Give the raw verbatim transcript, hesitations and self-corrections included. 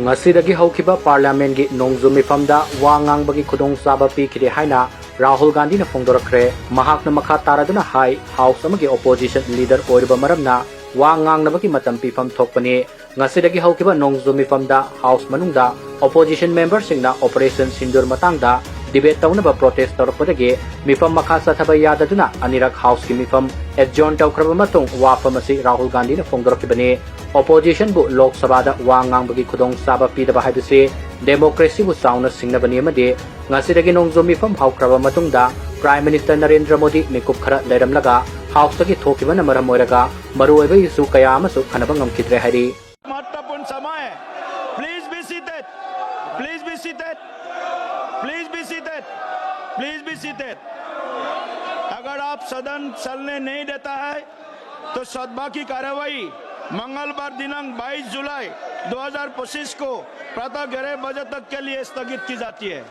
ꯉꯁꯤꯗꯒꯤ ꯍꯧꯈꯤꯕ ꯄꯥꯔꯂꯤꯌꯥꯃꯦꯟꯒꯤ ꯅꯣꯡꯖꯨ ꯃꯤꯐꯝꯗ ꯋꯥ ꯉꯥꯡꯕꯒꯤ ꯈꯨꯗꯣꯡꯆꯥꯕ ꯄꯤꯈꯤꯗꯦ ꯍꯥꯏꯅ ꯔꯥꯍꯨꯜ ꯒꯥꯟꯙꯤꯅ ꯐꯣꯡꯗꯣꯔꯛꯈ꯭ꯔꯦ꯫ ꯃꯍꯥꯛꯅ ꯃꯈꯥ ꯇꯥꯔꯗꯨꯅ ꯍꯥꯏ, ꯍꯥꯎꯁ ꯑꯃꯒꯤ ꯑꯣꯄꯣꯖꯤꯁꯟ ꯂꯤꯗꯔ ꯑꯣꯏꯔꯨꯕ ꯃꯔꯝꯅ ꯋꯥ ꯉꯥꯡꯅꯕꯒꯤ ꯃꯇꯝ ꯄꯤꯐꯝ ꯊꯣꯛꯄꯅꯤ꯫ ꯉꯁꯤꯗꯒꯤ ꯍꯧꯈꯤꯕ ꯅꯣꯡꯖꯨ ꯃꯤꯐꯝꯗ ꯍꯥꯎꯁ ꯃꯅꯨꯡꯗ ꯑꯣꯄꯣꯖꯤꯁꯟ ꯃꯦꯝꯕꯔꯁꯤꯡꯅ ꯑꯣꯄꯔꯦꯁꯟ ꯁꯤꯟꯗꯨꯔ ꯃꯇꯥꯡꯗ ꯗꯤꯕꯦꯠ ꯇꯧꯅꯕ ꯄ꯭ꯔꯣꯇꯦꯁ ꯇꯧꯔꯛꯄꯗꯒꯤ ꯃꯤꯐꯝ ꯃꯈꯥ ꯆꯠꯊꯕ ꯌꯥꯗꯗꯨꯅ ꯑꯅꯤꯔꯛ ꯍꯥꯎꯁꯀꯤ ꯃꯤꯐꯝ ꯑꯦꯗꯖꯣꯔꯟ ꯇꯧꯈ꯭ꯔꯕ ꯃꯇꯨꯡ ꯋꯥꯐꯝ ꯑꯁꯤ ꯔꯥꯍꯨꯜ ꯒꯥꯟꯙꯤꯅ ꯐꯣꯡꯗꯣꯔꯛꯈꯤꯕꯅꯤ꯫ ꯑꯣꯄꯣꯖꯤꯁꯟꯕꯨ ꯂꯣꯛ ꯁꯚꯥꯗ ꯋꯥ ꯉꯥꯡꯕꯒꯤ ꯈꯨꯗꯣꯡꯆꯥꯕ ꯄꯤꯗꯕ ꯍꯥꯏꯕꯁꯤ ꯗꯦꯃꯣꯀ꯭ꯔꯦꯁꯤꯕꯨ ꯆꯥꯎꯅ ꯁꯤꯡꯅꯕꯅꯤ ꯑꯃꯗꯤ ꯉꯁꯤꯗꯒꯤ ꯅꯣꯡꯖꯨ ꯃꯤꯐꯝ ꯍꯧꯈ꯭ꯔꯕ ꯃꯇꯨꯡꯗ ꯄ꯭ꯔꯥꯏꯝ ꯃꯤꯅꯤꯁꯇꯔ ꯅꯔꯦꯟꯗ꯭ꯔ ꯃꯣꯗꯤ ꯃꯤꯀꯨꯞ ꯈꯔ ꯂꯩꯔꯝꯂꯒ ꯍꯥꯎꯁꯇꯒꯤ ꯊꯣꯛꯈꯤꯕꯅ ꯃꯔꯝ ꯑꯣꯏꯔꯒ ꯃꯔꯨꯑꯣꯏꯕ ꯏꯁꯨ ꯀꯌꯥ ꯑꯃꯁꯨ ꯈꯟꯅꯕ ꯉꯝꯈꯤꯗ꯭ꯔꯦ ꯍꯥꯏꯔꯤ꯫ महत्वपूर्ण समय है। Please be seated. Please be seated. Please be seated. Please be seated. अगर आप सदन चलने नहीं देता है तो सदभा की कार्यवाही मंगलवार दिनांक बाईस जुलाई दो हज़ार पच्चीस को प्रातः ग्यारह बजे तक के लिए स्थगित की जाती है।